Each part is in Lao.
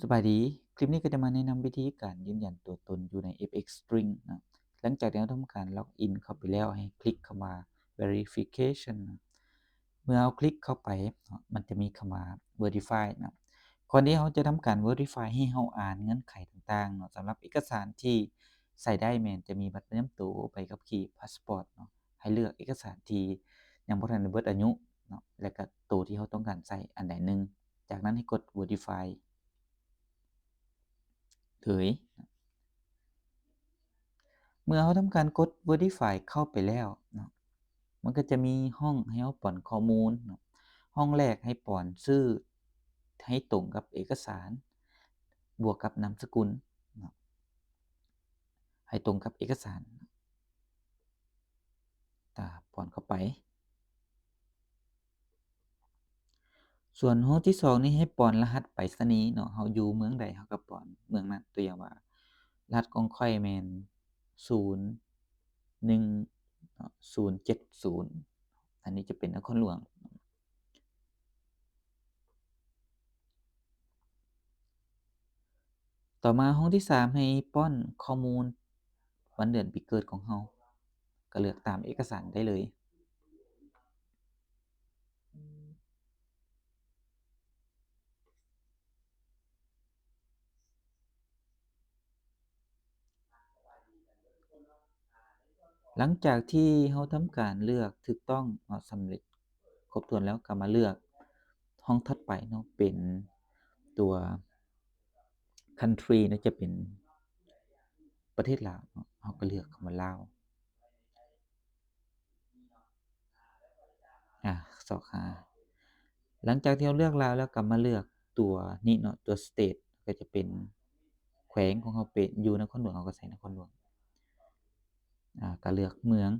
ສະບາຍດີ, ຄລິບນີ້ກໍຈະມາແນະນຳວິທີການຢືນຢັນຕົວຕົນຢູ່ໃນ FX String ເນາະ. ຫຼັງຈາກທີ່ເຮົາທຳການ log in ເຂົ້າໄປແລ້ວ, ໃຫ້ຄລິກຄຳວ່າ verification ເນາະ. ເມື່ອເຮົາຄລິກເຂົ້າໄປເນາະ, ມັນຈະມີຄຳວ່າ verify ເນາະ. ກ່ອນທີ່ເຮົາຈະທຳການ verify ໃຫ້ເຮົາອ່ານເງື່ອນໄຂຕ່າງໆເນາະ, ສຳລັບເອກະສານທີ່ໃຊ້ໄດ້ແມ່ນຈະມີບັດປະຈຳໂຕ, ໃບຂັບຂີ່, ພາສປອດເນາະ. ໃຫ້ເລືອກເອກະສານທີ່ຍັງບໍ່ທັນໄດ້ເບິດອາຍຸເນາະ ແລະກະໂຕທີ່ເຮົາຕ້ອງການໃຊ້ອັນໃດໜຶ່ງ. ຈາກນັ້ນໃຫ້ກົດ verify ເລີຍ. ເມື່ອເຮົາທຳການກົດ verify ເຂົ້າໄປແລ້ວເນາະ, ມັນກໍຈະມີຫ້ອງໃຫ້ເຮົາປ້ອນຂໍ້ມູນເນາະ. ຫ້ອງແລກໃຫ້ປ້ອນຊື່ໃຫ້ຕົງກັບເອກະສານ ບວກກັບນາມສະກຸນເນາະ, ໃຫ້ຕົງກັບເອກະສານ. ຕາ ປ້ອນເຂົ້າໄປ. ສ່ວນຫ້ອງທີສອງນີ້ໃຫ້ປ້ອນລະຫັດໄປສະນີເນາະ, ເຮົາຢູ່ເມືອງໃດເຮົາກໍປ້ອນເມືອງນັ້ນ. ຕົວຢ່າງວ່າ ລະຫັດຂອງຂ້ອຍແມ່ນ ສູນໜຶ່ງເນາະ ສູນເຈັດສູນ, ອັນນີ້ຈະເປັນນະຄອນຫຼວງ. ຕໍ່ມາຫ້ອງທີສາມໃຫ້ປ້ອນຂໍ້ມູນວັນເດືອນປີເກີດຂອງເຮົາ, ກໍເລືອກຕາມເອກະສານໄດ້ເລີຍ. ຫຼັງຈາກທີ່ເຮົາທຳການເລືອກຖືກຕ້ອງເນາະ ສຳເລັດຄົບຖ້ວນແລ້ວ, ກໍມາເລືອກຫ້ອງຖັດໄປເນາະ ເປັນຕົວ country ເນາະ ຈະເປັນປະເທດລາວເນາະ, ເຮົາກໍເລືອກຄຳວ່າລາວ. ອາ ຊອກຫາ. ຫຼັງຈາກທີ່ເຮົາເລືອກລາວແລ້ວ ກໍມາເລືອກຕົວນີ້ເນາະ, ຕົວ state ກໍຈະເປັນແຂວງຂອງເຮົາເປັນຢູ່ນະຄອນຫຼວງ, ເຮົາກໍໃສ່ນະຄອນຫຼວງ. ອາ ກໍເລືອກເມືອງ.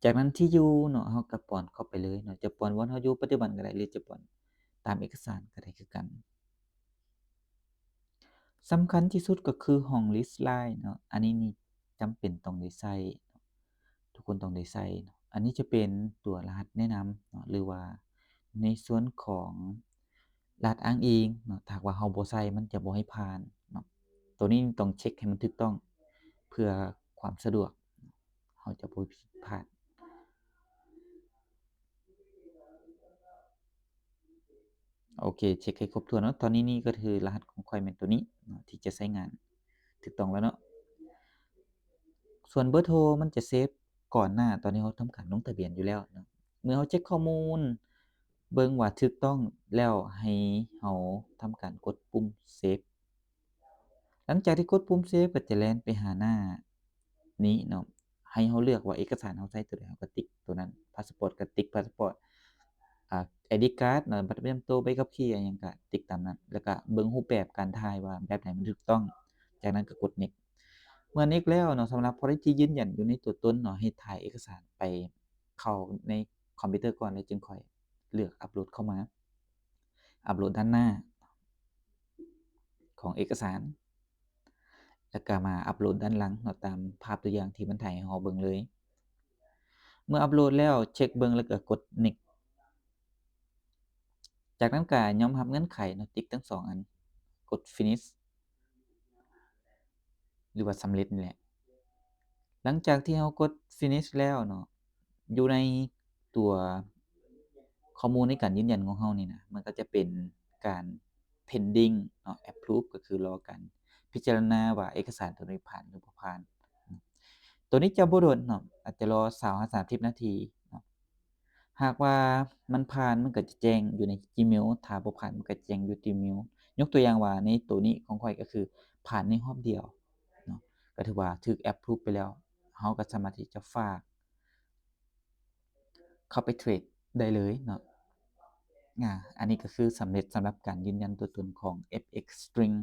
ຈາກນັ້ນທີ່ຢູ່ເນາະ, ເຮົາກໍປ້ອນເຂົ້າໄປເລີຍເນາະ, ຈະປ້ອນບ່ອນເຮົາຢູ່ປັດຈຸບັນກໍໄດ້ ຫຼື ຈະປ້ອນຕາມເອກະສານກໍໄດ້ຄືກັນ. ສຳຄັນທີ່ສຸດກໍຄືຫ້ອງ list line ເນາະ, ອັນນີ້ນີ້ຈຳເປັນຕ້ອງໄດ້ໃຊ້, ທຸກຄົນຕ້ອງໄດ້ໃຊ້ເນາະ. ອັນນີ້ຈະເປັນຕົວລະຫັດແນະນຳເນາະ ຫຼືວ່າໃນສ່ວນຂອງລະຫັດອ້າງອີງເນາະ, ຖ້າຫາກວ່າເຮົາບໍ່ໃສ່ ມັນຈະບໍ່ໃຫ້ຜ່ານເນາະ. ໂຕນີ້ຕ້ອງເຊັກໃຫ້ມັນຖືກຕ້ອງເພື່ອຄວາມສະດວກ, ເຮົາຈະບໍ່ຜິດພາດ. ໂອເຄ ເຊັກໃຫ້ຄົບຖ້ວນເນາະ. ຕອນນີ້ນີ້ກໍຄືລະຫັດຂອງຂ້ອຍແມ່ນໂຕນີ້ເນາະ ທີ່ຈະໃຊ້ງານຖືກຕ້ອງແລ້ວເນາະ. ສ່ວນເບີໂທມັນຈະເຊບກ່ອນໜ້າຕອນທີ່ເຮົາທຳການລົງທະບຽນຢູ່ແລ້ວເນາະ. ເມື່ອເຮົາເຊັກຂໍ້ມູນເບິ່ງວ່າຖືກຕ້ອງແລ້ວ ໃຫ້ເຮົາທຳການກົດປຸ່ມເຊບ. ຫຼັງຈາກທີ່ກົດປຸ່ມເຊບ ກໍຈະແລ່ນໄປຫາໜ້ານີ້ເນາະ, ໃຫ້ເຮົາເລືອກວ່າເອກະສານເຮົາໃຊ້ຕົວໃດ ເຮົາກໍຕິກຕົວນັ້ນ. ພາສປອດກໍຕິກພາສປອດ, ອາ ໄອດີກາດເນາະ, ບັດປະຈຳໂຕ, ໃບຂັບຂີ່ ອີ່ຫຍັງກໍຕິກຕາມນັ້ນ, ແລ້ວກໍເບິ່ງຮູບແບບການຖ່າຍວ່າແບບໃດມັນຖືກຕ້ອງ, ຈາກນັ້ນກໍກົດ next. ເມື່ອ next ແລ້ວເນາະ, ສຳລັບ quality ຢືນຢັນຢູ່ໃນຕົວຕົນເນາະ, ໃຫ້ຖ່າຍເອກະສານໄປເຂົ້າໃນຄອມພິວເຕີກ່ອນ ແລ້ວຈຶ່ງຄ່ອຍເລືອກອັບໂຫຼດເຂົ້າມາ. ອັບໂຫຼດດ້ານໜ້າຂອງເອກະສານ ແລ້ວກໍມາອັບໂຫຼດດ້ານຫຼັງເນາະ ຕາມພາບຕົວຢ່າງທີ່ມັນຖ່າຍໃຫ້ເຮົາເບິ່ງເລີຍ. ເມື່ອອັບໂຫຼດແລ້ວ ເຊັກເບິ່ງ ແລ້ວກໍກົດ next. ຈາກນັ້ນກໍຍອມຮັບເງື່ອນໄຂເນາະ, ຕິກທັງສອງອັນ, ກົດ finish ຫຼືວ່າສຳເລັດນີ້ແຫຼະ. ຫຼັງຈາກທີ່ເຮົາກົດ finish ແລ້ວເນາະ, ຢູ່ໃນຕົວຂໍ້ມູນໃນການຢືນຢັນຂອງເຮົານີ້ນະ, ມັນກໍຈະເປັນການ pending ເນາະ, approve ກໍຄືລໍການພິຈາລະນາວ່າເອກະສານຕົວນີ້ຜ່ານ ຫຼື ບໍ່ຜ່ານ. ຕົວນີ້ຈະບໍ່ດົນເນາະ, ອາດຈະລໍຊາວຫາສາມສິບນາທີເນາະ. ຫາກວ່າມັນຜ່ານ ມັນກໍຈະແຈ້ງຢູ່ໃນ Gmail, ຖ້າບໍ່ຜ່ານ ມັນກໍແຈ້ງຢູ່ Gmail. ຍົກຕົວຢ່າງວ່າໃນໂຕນີ້ຂອງຂ້ອຍກໍຄືຜ່ານໃນຮອບດຽວເນາະ, ກໍຖືວ່າຖືກ approve ໄປແລ້ວ. ເຮົາກໍສາມາດທີ່ຈະຝາກເຂົ້າໄປເທຣດໄດ້ເລີຍເນາະ. ອາ ອັນນີ້ກໍຄືສຳເລັດສຳລັບການຢືນຢັນຕົວຕົນຂອງ FX String.